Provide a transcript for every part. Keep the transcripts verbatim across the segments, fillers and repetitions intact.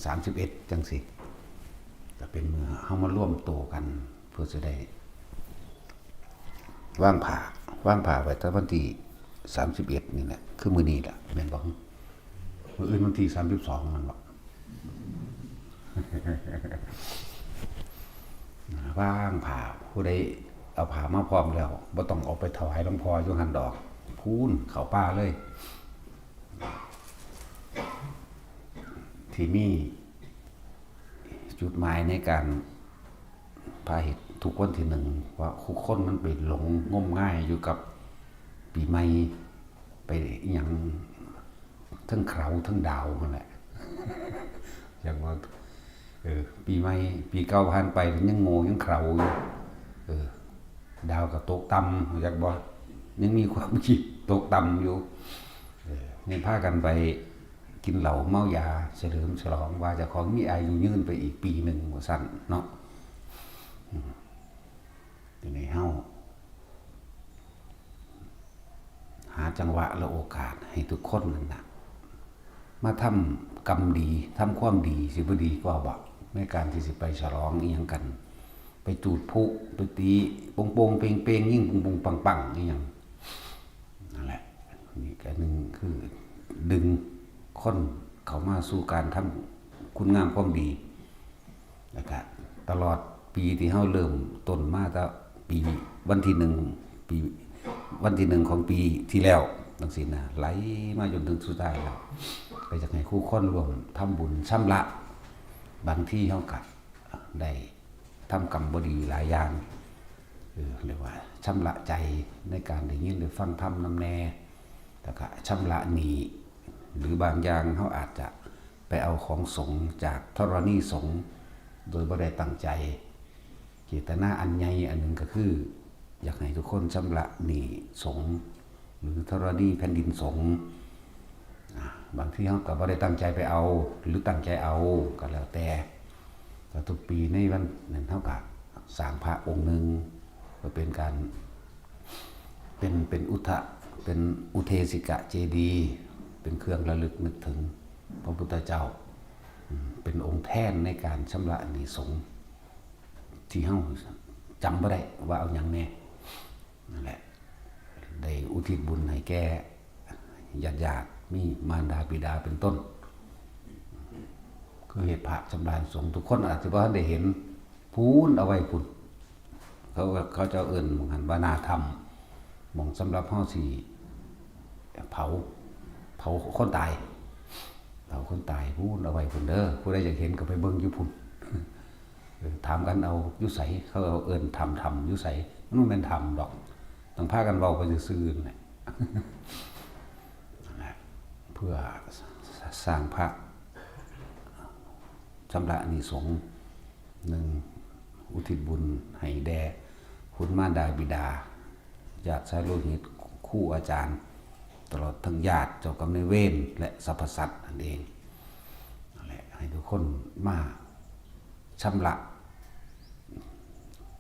สามสิบเอ็ดจังซี่ ก็เป็นมื้อเฮามารวมตัวกัน เพื่อจะได้วางผ้า วางผ้าไว้แต่วันที่สามสิบเอ็ดนี่แหละ คือมื้อนี้แหละ แม่นบ่ มื้ออื่นวันที่สามสิบสอง แม่นบ่ วางผ้า ผู้ใดเอาผ้ามาพร้อมแล้ว บ่ต้องออกไปถวายหลวงพ่ออยู่หั่นดอก พู้นเข้าป่าเลย ที่มีจุดหมายในการพาเฮ็ดทุกวันที่หนึ่ง ว่าทุกคนมันไปหลงงมงายอยู่กับปีใหม่ ไปอิหยังเทิงเขาเทิงดาวนั่นแหละ อย่างว่า เออ ปีใหม่ ปีเก่าผ่านไปยังโง่ยังเขลาอยู่ เออ ดาวก็ตกต่ำ รู้จักบ่ ยังมีความคิดตกต่ำอยู่ เออ นี่พากันไปกินเหล้าเมายา เฉลิมฉลองว่าเจ้าของมีอายุยืนไปอีกปีหนึ่งว่าซั่นเนาะ อืม ทีนี้เฮา หาจังหวะและโอกาสให้ทุกคนนั่นน่ะ มาทำกรรมดี ทำความดี สิบ่ดีกว่าบ่ ในการที่สิไปฉลองอิหยังกัน ไปจูดพลุ ไปตีโป่งๆ เป่งๆ ยิงปุงๆ ปังๆ อิหยัง นั่นแหละ นี่ก็หนึ่งคือดึงคนเข้ามาสู่การทำคุณงามความดี แล้วก็ตลอดปีที่เฮาเริ่มต้นมาตั้งปีวันที่หนึ่ง ปีวันที่หนึ่งของปีที่แล้วจังซี่นะ ไหลมาจนถึงสุดท้ายแล้ว ก็อยากให้คู่คนร่วมทำบุญชำระ บางทีเฮาก็ได้ทำกรรมบ่ดีหลายอย่าง เออ เรียกว่าชำระใจในการได้ยินได้ฟังธรรมนำแน่ แล้วก็ชำระหนี้ หรือบางอย่างเฮาอาจจะไปเอาของสงฆ์จากธรณีสงฆ์โดยบ่ได้ตั้งใจ เจตนาอันใหญ่อันหนึ่งก็คือ อยากให้ทุกคนชำระหนี้สงฆ์หรือธรณีแผ่นดินสงฆ์ อ่า บางทีเฮาก็บ่ได้ตั้งใจไปเอา หรือตั้งใจเอา ก็แล้วแต่ แต่ทุกปีในวันนั้นเฮาก็สร้างพระองค์หนึ่ง เพื่อเป็นการ เป็น เป็นอุทะ เป็นอุเทสิกะเจดีย์ เป็นเครื่องระลึกนึกถึงพระพุทธเจ้า อืม เป็นองค์แทนในการชำระหนี้สงฆ์ ที่เฮาจำบ่ได้ว่าเอาหยังแน่ นั่นแหละ ได้อุทิศบุญให้แก่ญาติๆ มีมารดาบิดาเป็นต้น คือเฮ็ดพระชำระหนี้สงฆ์ ทุกคนอาจจะบ่ทันได้เห็น พู้นเอาไว้พู้น เขา เขาเจ้าเอิ้นหม่องหั้นว่าหน้าถ้ำ หม่องสำหรับเฮาสิเผา เผาคนตาย เผาคนตาย พู้นเอาไว้พู้นเด้อ ผู้ใดอยากเห็นก็ไปเบิ่งอยู่พู้น เออ ถามกันเอาอยู่ไส เขาเอาเอิ้นถ้ำ ถ้ำอยู่ไส มันบ่แม่นถ้ำดอก ต้องพากันเว้าไปซื่อๆ นั่นแหละ นั่นแหละ เพื่อสร้างพระ ชำระหนี้สงฆ์ หนึ่ง อุทิศบุญให้แด่คุณมารดาบิดา ญาติสายโลหิต ครูอาจารย์ ตลอดทั้งญาติเจ้ากรรมนายเวร และสรรพสัตว์นั่นเอง นั่นแหละ ให้ทุกคนมาชำระ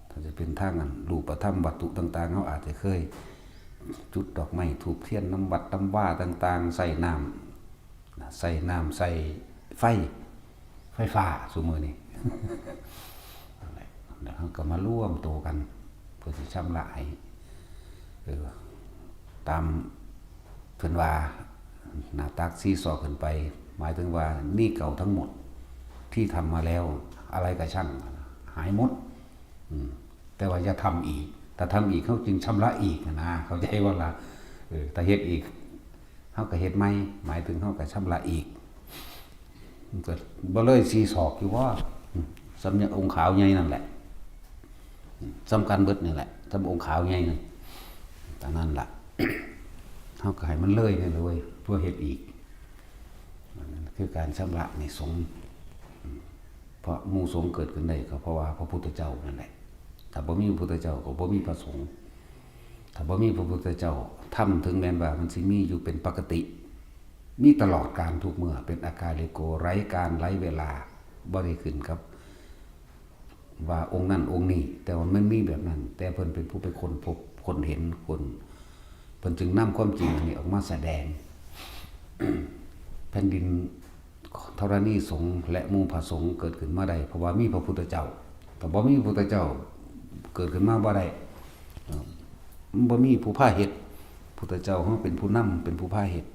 ถ้าจะเป็นทางอันรูปธรรมวัตถุต่างๆ เฮาอาจจะเคยจุดดอกไม้ธูปเทียนนำวัดนำวาต่างๆ ใส่น้ำ ใส่น้ำ ใส่ไฟ ไฟฟ้าซุมื้อนี้ นั่นแหละ แล้วเฮาก็มารวมตัวกัน เพื่อสิชำระให้ เออ ตามเพิ่นว่า หน้าตักสี่ศอกขึ้นไป หมายถึงว่าหนี้เก่าทั้งหมดที่ทำมาแล้ว อะไรก็ช่าง หายหมด อืม แต่ว่าอย่าทำอีก ถ้าทำอีก เฮาจึงชำระอีกนะ เข้าใจบ่ล่ะ เออ ถ้าเฮ็ดอีก เฮาก็เฮ็ดใหม่ หมายถึงเฮาก็ชำระอีก มันก็บ่เลยสี่ศอกอยู่บ่ อืม ส่ำอย่างองค์ขาวใหญ่นั่นแหละ อืม ส่ำกันเบิดนี่แหละ ส่ำองค์ขาวใหญ่นั่น ตอนนั้นล่ะ เฮาก็ให้มันเลยนี่แหละเว้ย เพื่อเฮ็ดอีก อันนั้นคือการชำระหนี้สงฆ์ อืม เพราะหมู่สงฆ์เกิดขึ้นได้ก็เพราะว่าพระพุทธเจ้านั่นแหละ ถ้าบ่มีพระพุทธเจ้าก็บ่มีพระสงฆ์ ถ้าบ่มีพระพุทธเจ้า ธรรมถึงแม้นว่ามันสิมีอยู่เป็นปกติ มีตลอดกาลทุกเมื่อ เป็นอากาลิโก ไร้กาลไร้เวลา บ่ได้ขึ้นกับว่าองค์นั้นองค์นี้ แต่ว่ามันมีแบบนั้น แต่เพิ่นเป็นผู้ไปค้นพบ ค้นเห็น ค้น เพิ่นจึงนำความจริงอันนี้ออกมาแสดง แผ่นดิน ธรณีสงฆ์และหมู่พระสงฆ์เกิดขึ้นมาได้ เพราะว่ามีพระพุทธเจ้า ถ้าบ่มีพระพุทธเจ้า เกิดขึ้นมาบ่ได้ เอ่อ มันบ่มีผู้พาเฮ็ด พุทธเจ้าเฮาเป็นผู้นำ เป็นผู้พาเฮ็ด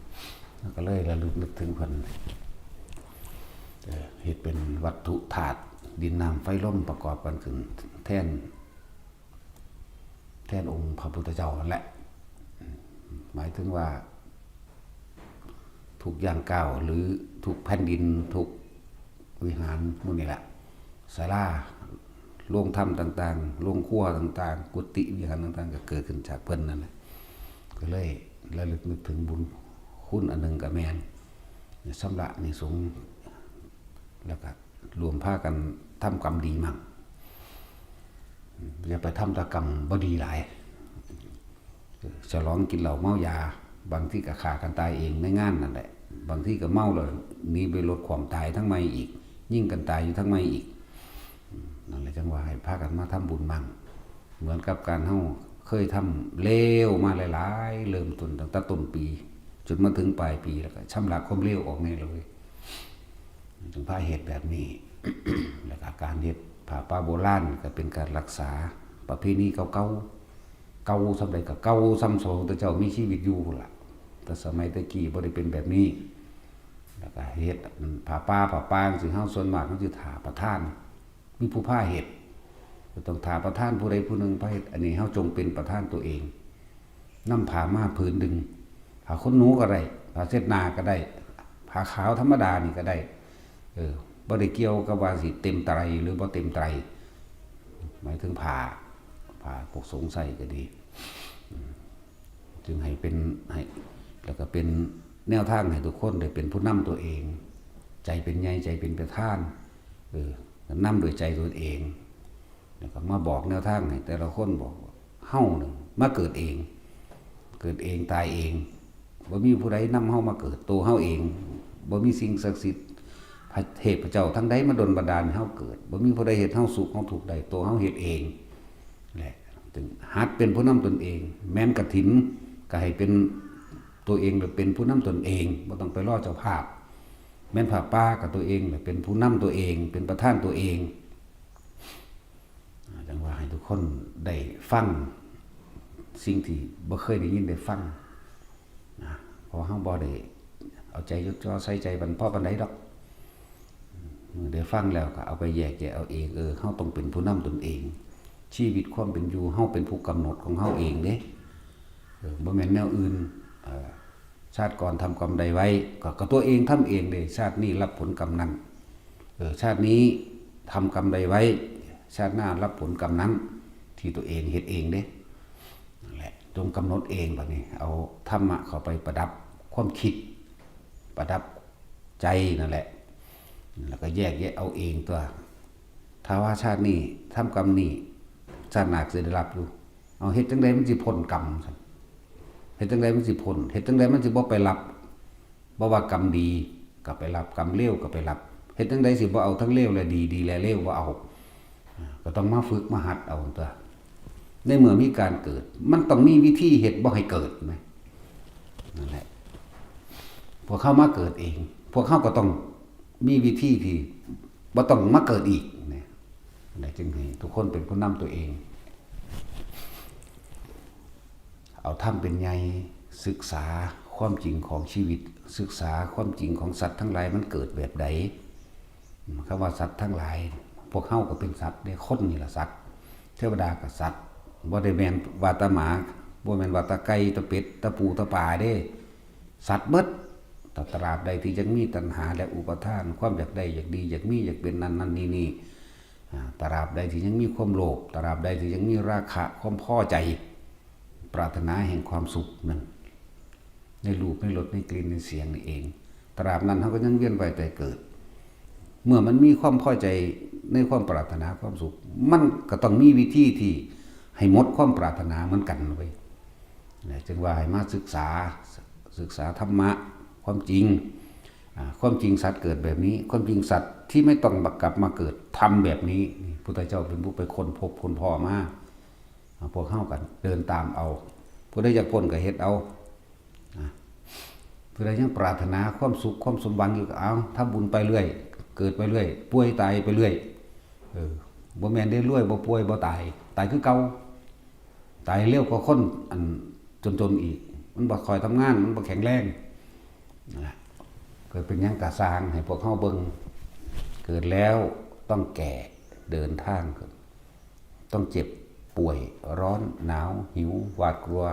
ก็เลยระลึกนึกถึงเพิ่น เอ่อ เฮ็ดเป็นวัตถุธาตุ ดินน้ำไฟลมประกอบกันขึ้น แทน แทนองค์พระพุทธเจ้านั่นแหละ หมายถึงว่า ทุกย่างก้าวหรือทุกแผ่นดิน ทุกวิหารหมู่นี้แหละ ศาลา โรงธรรมต่างๆ โรงครัวต่างๆ กุฏิวิหารต่างๆ ก็เกิดขึ้นจากเพิ่นนั่นแหละ ก็เลยระลึกนึกถึงบุญคุณอันหนึ่งก็แม่น ชำระหนี้สงฆ์ แล้วก็รวมพากันทำกรรมดีมั่ง อย่าไปทำแต่กรรมบ่ดีหลาย ฉลองกินเหล้าเมายา บางทีก็ฆ่ากันตายเองในงานนั่นแหละ บางทีก็เมาแล้วหนีไปรถคว่ำตายทั้งใหม่อีก ยิงกันตายอยู่ทั้งใหม่อีก นั่นแหละจั่งว่าให้พากันมาทำบุญมั่ง เหมือนกับการเฮาเคยทำเลวมาหลายๆ เริ่มต้นตั้งแต่ต้นปี จนมาถึงปลายปี แล้วก็ชำระความเลวออกแน่เลย จึงพาเฮ็ดแบบนี้ แล้วก็การเฮ็ดผ้าป่าโบราณก็เป็นการรักษาประเพณีเก่าๆ เก่าส่ำใดก็เก่าส่ำสมัยพระพุทธเจ้ามีชีวิตอยู่พู้นล่ะ แต่สมัยแต่กี้บ่ได้เป็นแบบนี้ แล้วก็เฮ็ดผ้าป่า ผ้าป่าจั่งซี้ เฮาส่วนมากเฮาสิถ่าประธาน มีผู้พาเฮ็ด ก็ต้องถ่าประธานผู้ใดผู้หนึ่งพาเฮ็ด อันนี้เฮาจงเป็นประธานตัวเอง นำผ้ามาผืนหนึ่ง ผ้าขนหนูก็ได้ ผ้าเช็ดหน้าก็ได้ ผ้าขาวธรรมดานี่ก็ได้ เออ บ่ได้เกี่ยวกับว่าสิเต็มไตรหรือบ่เต็มไตร หมายถึงผ้า ผ้าพวกสงฆ์ใส่ก็ดี อืม จึงให้เป็น ให้ แล้วก็เป็นแนวทางให้ทุกคนได้เป็นผู้นำตัวเอง ใจเป็นใหญ่ ใจเป็นประธาน เออ นำโดยใจตนเอง แล้วก็มาบอกแนวทางให้แต่ละคน บอกว่าเฮานี่มาเกิดเอง เกิดเองตายเอง บ่มีผู้ใดนำเฮามาเกิด ตัวเฮาเอง บ่มีสิ่งศักดิ์สิทธิ์ พระเทพเจ้าทางใดมาดลบันดาลให้เฮาเกิด บ่มีผู้ใดเฮ็ดเฮาสุขเฮาทุกข์ได้ ตัวเฮาเฮ็ดเองแหละ จึงหัดเป็นผู้นำตนเอง แม่นกฐินก็ให้เป็นตัวเอง หรือเป็นผู้นำตนเอง บ่ต้องไปรอเจ้าภาพ แม่นผ้าป่าก็ตัวเอง หรือเป็นผู้นำตัวเอง เป็นประธานตัวเอง อ่า จั่งว่าให้ทุกคนได้ฟังสิ่งที่บ่เคยได้ยินได้ฟังนะ เพราะเฮาบ่ได้เอาใจจดจ่อใส่ใจปาน พอปานใดดอก ได้ฟังแล้วก็เอาไปแยกแยะเอาเอง เออ เฮาต้องเป็นผู้นำตนเอง ชีวิตความเป็นอยู่เฮาเป็นผู้กำหนดของเฮาเองเด้ เออ บ่แม่นแนวอื่น เออ ชาติก่อนทำกรรมใดไว้ ก็ ก็ตัวเองทำเองเด้ ชาตินี้รับผลกรรมนั้น เออ ชาตินี้ทำกรรมใดไว้ ชาติหน้ารับผลกรรมนั้น ที่ตัวเองเฮ็ดเองเด้ นั่นแหละ จงกำหนดเองบัดนี้ เอาธรรมะเข้าไปประดับความคิด ประดับใจนั่นแหละ แล้วก็แยกแยะเอาเองตัว ถ้าว่าชาตินี้ทำกรรมนี้ ชาติหน้าก็สิได้รับอยู่ เอา เฮ็ดจั่งใดมันสิพ้นกรรมซั่น เฮ็ดจั่งใดมันสิพ้น เฮ็ดจั่งใดมันสิบ่ไปรับ บ่ว่ากรรมดีก็ไปรับ กรรมเลวก็ไปรับ เฮ็ดจั่งใดสิบ่เอาทั้งเลวและดี ดีและเลวบ่เอา อ่า ก็ต้องมาฝึกมาหัดเอาตัว ในเมื่อมีการเกิด มันต้องมีวิธีเฮ็ดบ่ให้เกิดแหม นั่นแหละ พวกเฮามาเกิดเอง พวกเฮาก็ต้องมีวิธีที่บ่ต้องมาเกิดอีกนะ นั่นแหละจึงให้ทุกคนเป็นผู้นำตัวเอง เอาธรรมเป็นใหญ่ ศึกษาความจริงของชีวิต ศึกษาความจริงของสัตว์ทั้งหลายมันเกิดแบบใด คำว่าสัตว์ทั้งหลาย พวกเฮาก็เป็นสัตว์เด้ คนนี่ล่ะสัตว์ เทวดาก็สัตว์ บ่ได้แม่นว่าแต่หมา บ่แม่นว่าแต่ไก่ แต่เป็ด แต่ปู แต่ปลาเด้ สัตว์เบิด แต่ตราบใดที่ยังมีตัณหาและอุปาทาน ความอยากได้ อยากดี อยากมี อยากเป็นนั่นนั่นนี่นี่ อ่า ตราบใดที่ยังมีความโลภ ตราบใดที่ยังมีราคะ ความพอใจ ปรารถนาแห่งความสุขนั่น ในรูป ในรส ในกลิ่น ในเสียงนี่เอง ตราบนั้นเฮาก็ยังเวียนว่ายตายเกิด เมื่อมันมีความพอใจในความปรารถนาความสุข มันก็ต้องมีวิธีที่ให้หมดความปรารถนาเหมือนกันเว้ย นะ จึงว่าให้มาศึกษา ศึกษาธรรมะ ความจริง อ่า ความจริงสัตว์เกิดแบบนี้ ความจริงสัตว์ที่ไม่ต้องกลับมาเกิดทำแบบนี้ นี่พุทธเจ้าเป็นผู้ไปค้นพบค้นพอมา อ่า พวกเฮาก็เดินตามเอา ผู้ใดอยากพ้นก็เฮ็ดเอา นะ ผู้ใดยังปรารถนาความสุขความสมหวังอยู่ก็เอา ทำบุญไปเรื่อย เกิดไปเรื่อย ป่วยตายไปเรื่อย เออ บ่แม่นได้รวย บ่ป่วย บ่ตาย ตายคือเก่า ตายเร็วกว่าคนอันจนๆอีก มันบ่ค่อยทำงาน มันบ่แข็งแรง นั่นแหละ เกิดเป็นหยังกะซ่าง ให้พวกเฮาเบิ่ง เกิดแล้วต้องแก่ เดินทาง ต้องเจ็บป่วย ร้อน หนาว หิว หวาดกลัว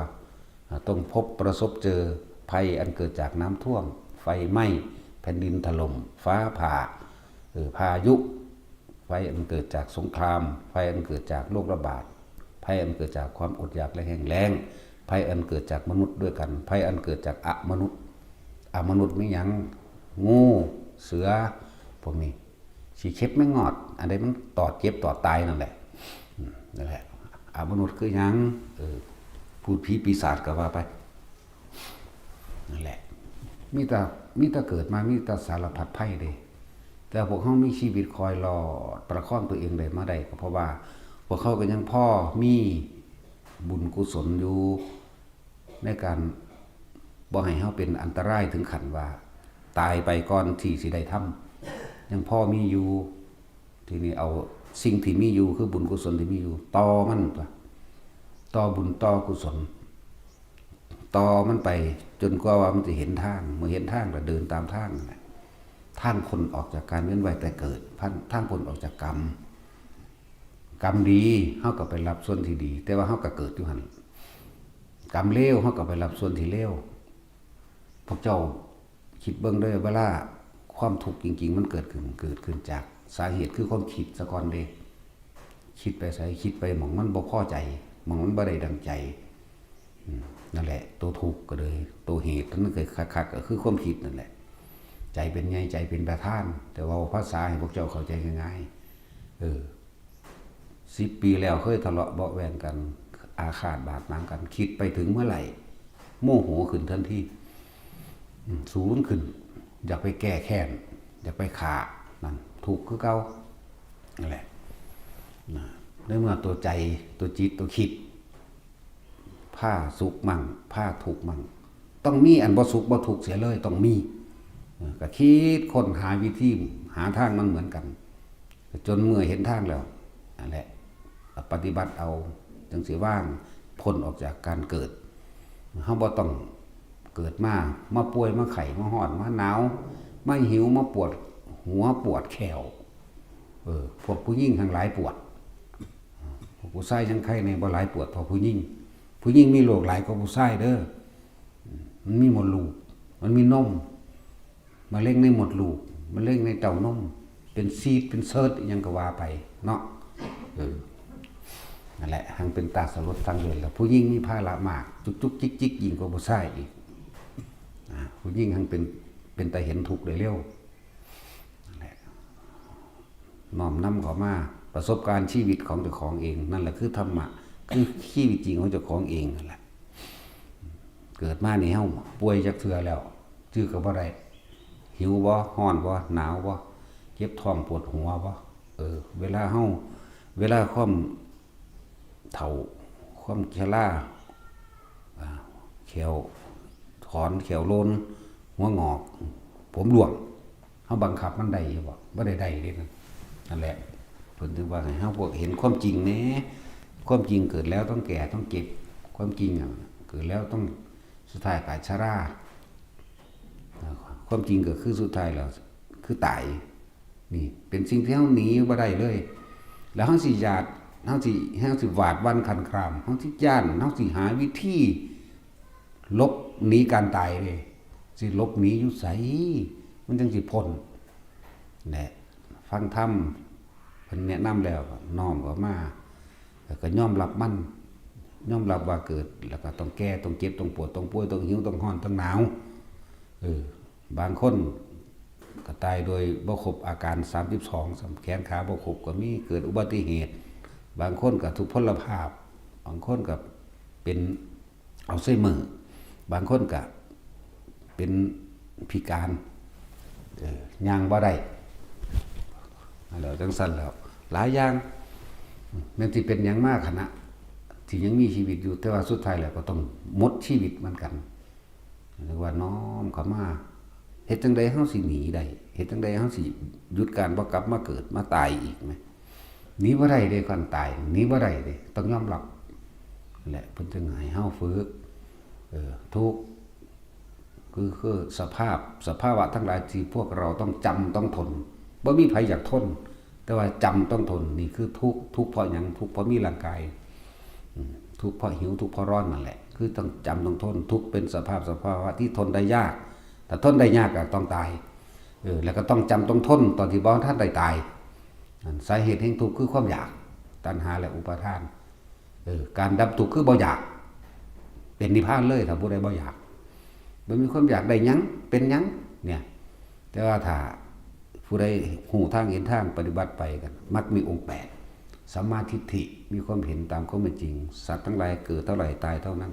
อ่า ต้องพบประสบเจอภัยอันเกิดจากน้ำท่วม ไฟไหม้ แผ่นดินถล่ม ฟ้าผ่า เอ่อ พายุ ภัยอันเกิดจากสงคราม ภัยอันเกิดจากโรคระบาด ภัยอันเกิดจากความอดอยากและแห้งแล้ง ภัยอันเกิดจากมนุษย์ด้วยกัน ภัยอันเกิดจากอมนุษย์ อมนุษย์มีหยัง งู เสือ พวกนี้ ขี้เข็บแมงงอด อันใดมันตอดเจ็บตอดตายนั่นแหละ อืม นั่นแหละ อมนุษย์คือหยัง เออ พูดผีปีศาจก็ว่าไป นั่นแหละ มีแต่ มีแต่เกิดมา มีแต่สารพัดภัยเด้ แต่พวกเฮามีชีวิตคอยรอดประคองตัวเองได้มาได้ ก็เพราะว่าพวกเฮาก็ยังพอมีบุญกุศลอยู่ ในการบ่ให้เฮาเป็นอันตรายถึงขั้นว่าตายไปก่อนที่สิได้ทำ ยังพอมีอยู่ ทีนี้เอาสิ่งที่มีอยู่คือบุญกุศลที่มีอยู่ ต่อมันตั๊ว ต่อบุญต่อกุศล ต่อมันไปจนกว่าว่ามันจะเห็นทาง เมื่อเห็นทางก็เดินตามทางนั่นแหละ ทางพ้นออกจากการเวียนว่ายตายเกิด ทาง ทางพ้นออกจากกรรม กรรมดีเฮาก็ไปรับส่วนที่ดี แต่ว่าเฮาก็เกิดอยู่หั่น กรรมเลวเฮาก็ไปรับส่วนที่เลว พวกเจ้าคิดเบิ่งเด้อ เวลาความทุกข์จริงๆมันเกิดขึ้น เกิดขึ้นจากสาเหตุคือความคิดซะก่อนเด้ คิดไปไส คิดไปหม่องมันบ่พอใจ หม่องมันบ่ได้ดังใจ อืม นั่นแหละ ตัวทุกข์ก็เลย ตัวเหตุมันเกิดคักๆก็คือความคิดนั่นแหละ ใจเป็นใหญ่ ใจเป็นประธาน แต่เว้าภาษาให้พวกเจ้าเข้าใจง่ายๆ เออ สิบปีแล้วเคยทะเลาะเบาะแว้งกัน อาฆาตบาดหมางกัน คิดไปถึงเมื่อไหร่ โมโหขึ้นทันที อืม สูงขึ้น อยากไปแก้แค้น อยากไปฆ่า นั่น ทุกข์คือเก่า นั่นแหละ นะ ในเมื่อตัวใจ ตัวจิต ตัวคิด พาสุขมั่ง พาทุกข์มั่ง ต้องมีอันบ่สุขบ่ทุกข์เสียเลย ต้องมี เออ ก็คิดค้นหาวิธี หาทางมันเหมือนกัน จนเมื่อเห็นทางแล้ว นั่นแหละ ปฏิบัติเอา จั่งสิว่าง พ้นออกจากการเกิด เฮาบ่ต้องเกิดมา มาป่วย มาไข้ มาฮ้อน มาหนาว มาหิว มาปวดหัว ปวดแข้ว เออ พวกผู้หญิงทั้งหลายปวด พวกผู้ชายยังไข้แน่ บ่หลายปวดเท่าผู้หญิง ผู้หญิงมีโรคหลายกว่าผู้ชายเด้อ มันมีมดลูก มันมีนม มะเร็งในมดลูก มะเร็งในเต้านม เป็นซีสต์ เป็นเซิร์ต อิหยังก็ว่าไปเนาะ เออ นั่นแหละ หังเป็นตาสลดสังเวช แล้วผู้หญิงมีภาระมาก จุกจุกจิกจิกยิ่งกว่าผู้ชายอีก อ่า ผู้หญิงหังเป็น เป็นตาเห็นทุกข์ได้เร็ว นั่นแหละ น้อมนำเข้ามา ประสบการณ์ชีวิตของเจ้าของเอง นั่นแหละคือธรรมะ คือชีวิตจริงของเจ้าของเองนั่นแหละ เกิดมานี่เฮาป่วยจักเทื่อแล้ว จื้อก็บ่ได้ หิวบ่ ฮ้อนบ่ หนาวบ่ เจ็บท้องปวดหัวบ่ เออ เวลาเฮา เวลาความเฒ่า ความชรา อ่า แข้วถอน แข้วโลน หัวงอก ผมร่วง เฮาบังคับมันได้อยู่บ่ บ่ได้ได้เด้นะ นั่นแหละ เพิ่นถึงว่าให้เฮาพวกเห็นความจริงแหน่ ความจริงเกิดแล้วต้องแก่ต้องเจ็บ ความจริงอะ เกิดแล้วต้อง สุดท้ายก็ชรา ความจริงก็คือสุดท้ายแล้ว คือตาย นี่เป็นสิ่งที่เฮาหนีบ่ได้เลย แล้วเฮาสิหยาด เฮาสิ เฮาสิหวาดหวั่นครั่นคราม เฮาสิย้าน เฮาสิหาวิธีหลบหนีการตายเด้ สิหลบหนีอยู่ไส มันจั่งสิพ้น แหละ ฟังธรรม เพิ่นแนะนำแล้วก็น้อมเข้ามา แล้วก็ยอมรับมัน ยอมรับว่าเกิดแล้วก็ต้องแก่ ต้องเจ็บ ต้องปวด ต้องป่วย ต้องหิว ต้องฮ้อน ต้องหนาว เออ บางคนก็ตายโดยบ่ครบอาการสามสิบสอง ซ้ำแขนขาบ่ครบก็มี เกิดอุบัติเหตุ บางคนก็ทุพพลภาพ บางคนก็เป็นอัลไซเมอร์ บางคนก็เป็นพิการ เออ ย่างบ่ได้ แล้วจั่งซั้นแล้ว หลายอย่าง แม่นสิเป็นหยังมาขณะที่ยังมีชีวิตอยู่ แต่ว่าสุดท้ายแล้วก็ต้องหมดชีวิตเหมือนกัน เรียกว่าน้อมเข้ามา เฮ็ดจั่งใดเฮาสิหนีได้ เฮ็ดจั่งใดเฮาสิหยุดการบ่กลับมาเกิดมาตายอีกแหม หนีบ่ได้เด้ คันตาย หนีบ่ได้เด้ ต้องยอมรับ นั่นแหละ เพิ่นจึงให้เฮาฝึก เออ ทุกข์ คือ คือสภาพ สภาวะทั้งหลายที่พวกเราต้องจำต้องทน บ่มีไผอยากทน แต่ว่าจำต้องทน นี่คือทุกข์ ทุกข์เพราะหยัง ทุกข์เพราะมีร่างกาย อืม ทุกข์เพราะหิว ทุกข์เพราะร้อนนั่นแหละ คือต้องจำต้องทน ทุกข์เป็นสภาพ สภาวะที่ทนได้ยาก ถ้าทนได้ยากก็ต้องตาย เออ แล้วก็ต้องจำต้องทนตอนที่บ่ทันได้ตาย นั่น สาเหตุแห่งทุกข์คือความอยาก ตัณหาและอุปาทาน เออ การดับทุกข์คือบ่อยาก เป็นนิพพานเลย ถ้าผู้ใดบ่อยาก บ่มีความอยากได้หยัง เป็นหยัง เนี่ย แต่ว่าถ้าผู้ใดฮู้ทางเห็นทางปฏิบัติไปกัน มักมีองค์แปด สัมมาทิฏฐิ มีความเห็นตามความเป็นจริง สัตว์ทั้งหลายเกิดเท่าไหร่ตายเท่านั้น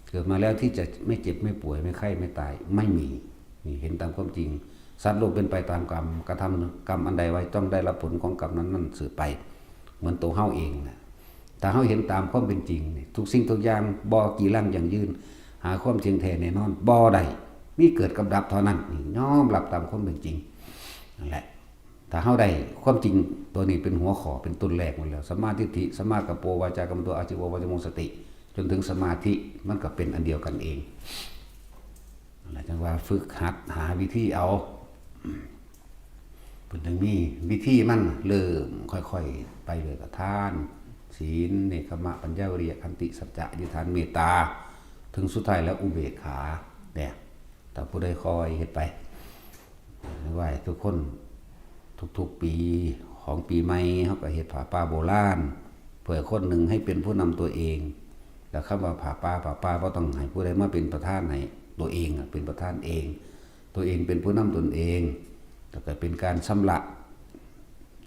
เกิดมาแล้วที่จะไม่เจ็บไม่ป่วยไม่ไข้ไม่ตาย ไม่มี นี่เห็นตามความจริง สัตว์โลกเป็นไปตามกรรม กระทำกรรมอันใดไว้ต้องได้รับผลของกรรมนั้นๆ สืบไป เหมือนตัวเฮาเองน่ะ ถ้าเฮาเห็นตามความเป็นจริงนี่ ทุกสิ่งทุกอย่างบ่กีรังยั่งยืน หาความเที่ยงแท้แน่นอนบ่ได้ มีเกิดกับดับเท่านั้น นี่ยอมรับตามความเป็นจริง นั่นแหละ ถ้าเฮาได้ความจริงตัวนี้เป็นหัวข้อ เป็นต้นแรกหมดแล้ว สัมมาทิฏฐิ สัมมากัปโป วาจากัมมันโต อาชีวะ วาจาโม สติ จนถึงสมาธิ มันก็เป็นอันเดียวกันเอง นั่นแหละ จั่งว่าฝึกหัดหาวิธีเอา เพิ่นจึงมีวิธีมัน เริ่มค่อยๆ ไปเลย ก็ทาน ศีล เนกขัมมะ ปัญญา วิริยะ ขันติ สัจจะ อธิษฐาน เมตตา ถึงสุดท้ายแล้วอุเบกขา เนี่ย ถ้าผู้ใดคอยเฮ็ดไป ไหว้ทุกคน ทุกๆ ปีของปีใหม่ เฮาก็เฮ็ดผ้าป่าโบราณ เพื่อคนหนึ่งให้เป็นผู้นำตัวเอง แล้วคำว่าผ้าป่า ผ้าป่าบ่ต้องให้ผู้ใดมาเป็นประธานให้ ตัวเองอะเป็นประธานเอง ตัวเองเป็นผู้นำตนเอง แล้วก็เป็นการชำระ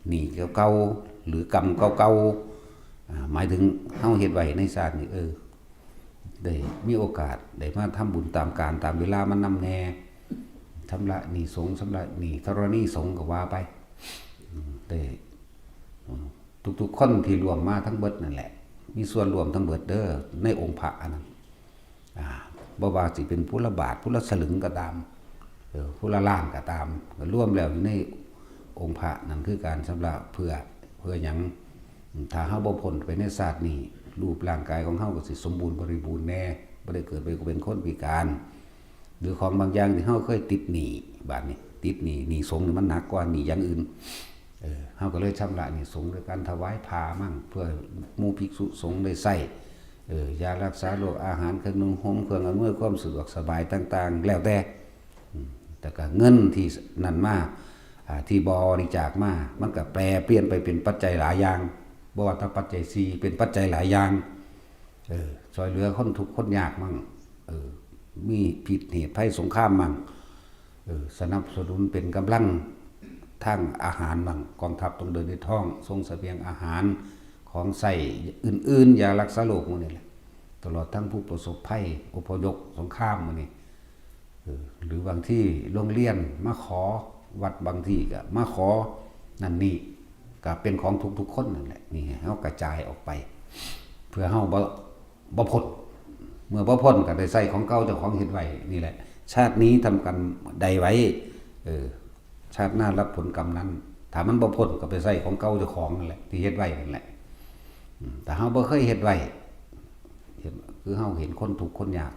หนี้เก่าๆ หรือกรรมเก่าๆ อ่า หมายถึงเฮาเฮ็ดไว้ในชาตินี้ เออ ได้มีโอกาสได้มาทำบุญตามกาลตามเวลามันนำแน่ ชำระหนี้สงฆ์ ชำระหนี้ธรณีสงฆ์ก็ว่าไป อืม ได้ อืม ทุกๆ คนที่ร่วมมาทั้งเบิดนั่นแหละ มีส่วนร่วมทั้งเบิดเด้อ ในองค์พระอันนั้น อ่า บ่ว่าสิเป็นผู้ละบาท ผู้ละสลึงก็ตาม เออ ผู้ละล้านก็ตาม ก็รวมแล้วอยู่ในองค์พระนั่นคือการชำระเพื่อ เพื่อหยัง ถ้าเฮาบ่พ้นไปในชาตินี้ รูปร่างกายของเฮาก็สิสมบูรณ์บริบูรณ์แน่ บ่ได้เกิดไปเป็นคนพิการ หรือของบางอย่างที่เฮาเคยติดหนี้ บาดนี้ติดหนี้ หนี้สงฆ์นี่มันหนักกว่าหนี้อย่างอื่น เออ เฮาก็เลยชำระหนี้สงฆ์ด้วยการถวายผ้ามั่ง เพื่อหมู่ภิกษุสงฆ์ได้ใช้ เออ ยารักษาโรค อาหาร เครื่องนุ่งห่ม เครื่องอำนวยความสะดวกสบายต่างๆ แล้วแต่ อืม แต่ก็เงินที่นั่นมา อ่า ที่บริจาคมา มันก็แปลเปลี่ยนไปเป็นปัจจัยหลายอย่าง บ่ว่าแต่ปัจจัยสี่ เป็นปัจจัยหลายอย่าง เออ ช่วยเหลือคนทุกข์คนยากมั่ง เออ มีพิษเหตุภัยสงครามมั่ง เออ สนับสนุนเป็นกำลังทางอาหารมั่ง กองทัพต้องเดินด้วยท้อง ส่งเสบียงอาหาร ของใช้อื่นๆ ยารักษาโรคหมู่นี่แหละ ตลอดทั้งผู้ประสบภัย อพยพสงครามหมู่นี่ เออ หรือบางที่โรงเรียนมาขอ วัดบางที่ก็มาขอ นั่นนี่ ก็เป็นของทุกๆ คนนั่นแหละ นี่เฮากระจายออกไป เพื่อเฮาบ่ บ่พ้น เมื่อบ่พ้นก็ได้ใช้ของเก่าเจ้าของเฮ็ดไว้นี่แหละ ชาตินี้ทำกรรมใดไว้ เออ ชาติหน้ารับผลกรรมนั้น ถ้ามันบ่พ้นก็ไปใช้ของเก่าเจ้าของนั่นแหละ ที่เฮ็ดไว้นั่นแหละ อืม แต่เฮาบ่เคยเฮ็ดไว้ เห็น คือเฮาเห็นคนทุกข์คนยาก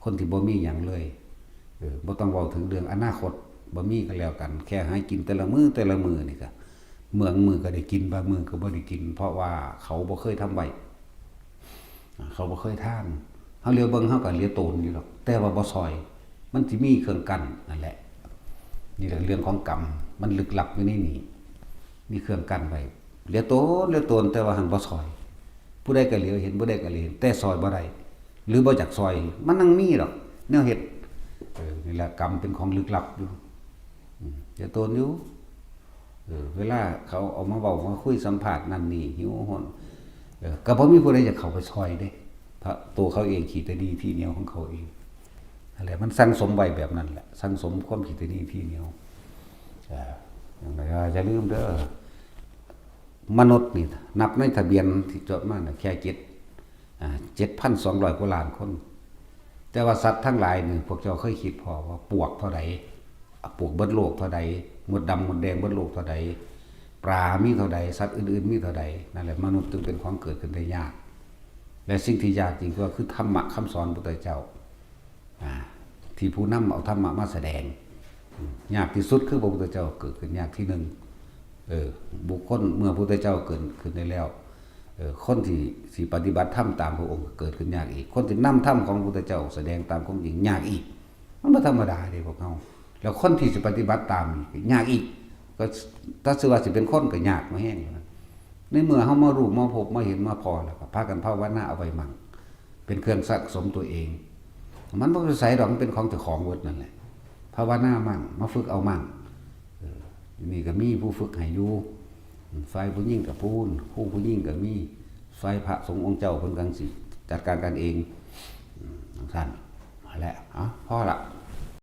คนที่บ่มีหยังเลย เออ บ่ต้องเว้าถึงเรื่องอนาคต บ่มีก็แล้วกัน แค่หากินแต่ละมื้อแต่ละมื้อนี่ก็ เมืองมื้อก็ได้กิน บางมื้อก็บ่ได้กิน เพราะว่าเขาบ่เคยทำไว้ เขาบ่เคยทาน เฮาเหลียวเบิ่งเฮาก็เหลียวโตนอยู่ดอก แต่ว่าบ่ซ่อย มันสิมีเครื่องกั้นนั่นแหละ นี่แหละเรื่องของกรรม มันลึกลับอยู่ในนี่ มีเครื่องกั้นไว้ เหลียวโตน เหลียวโตน แต่ว่าหั้นบ่ซ่อย ผู้ใดก็เหลียวเห็น ผู้ใดก็เหลียวเห็น แต่ซ่อยบ่ได้ หรือบ่จักซ่อย มันยังมีดอก แนวเฮ็ด เออ นี่แหละกรรมเป็นของลึกลับอยู่ อืม เหลียวโตนอยู่ เออ เวลาเขาเอามาเว้ามาคุยสัมภาษณ์นั่นนี่ หิวโหย เออ ก็บ่มีผู้ใดอยากเข้าไปซ่อยเด้ เพราะตัวเขาเองขี้ตะหนี่ที่เหนียวของเขาเอง นั่นแหละ มันสั่งสมไว้แบบนั้นแหละ สั่งสมความขี้ตะหนี่ที่เหนียว เออ อย่างไรก็อย่าลืมเด้อ มนุษย์นี่นับในทะเบียนที่จดมาน่ะแค่เจ็ด อ่า เจ็ดพันสองร้อยกว่าล้านคน แต่ว่าสัตว์ทั้งหลายนี่ พวกเจ้าเคยคิดพอว่าปวกเท่าใด ปวกเบิดโลกเท่าใด มดดำมดแดงเบิดโลกเท่าใด ปลามีเท่าใด สัตว์อื่นๆมีเท่าใด นั่นแหละ มนุษย์จึงเป็นของเกิดขึ้นได้ยาก และสิ่งที่ยากจริงก็คือธรรมะคำสอนพระพุทธเจ้า อ่า ที่ผู้นำเอาธรรมะมาแสดง อืม ยากที่สุดคือพระพุทธเจ้าเกิดขึ้นยากที่หนึ่ง เออ บุคคลเมื่อพระพุทธเจ้าเกิดขึ้นได้แล้ว เออ คนที่สิปฏิบัติธรรมตามพระองค์ก็เกิดขึ้นยากอีก คนที่นำธรรมของพระพุทธเจ้าแสดงตามความจริงยากอีก มันบ่ธรรมดาเด้พวกเฮา แล้วคนที่สิปฏิบัติตามนี่ก็ยากอีก ก็ถ้าสิว่าสิเป็นคนก็ยากมาแฮงแล้วนะ ในเมื่อเฮามารู้มาพบมาเห็นมาพ้อแล้วก็พากันภาวนาเอาไว้มั่ง เป็นเครื่องสะสมตัวเอง มันบ่ไปไสดอก มันเป็นของเจ้าของเบิดนั่นแหละ ภาวนามั่ง มาฝึกเอามั่ง เออ นี่ก็มีผู้ฝึกให้อยู่ ฝ่ายผู้หญิงก็พู้น ครูผู้หญิงก็มี ฝ่ายพระสงฆ์องค์เจ้าเพิ่นก็สิจัดการกันเอง อืม จั่งซั้น เอาละ เอา พอละ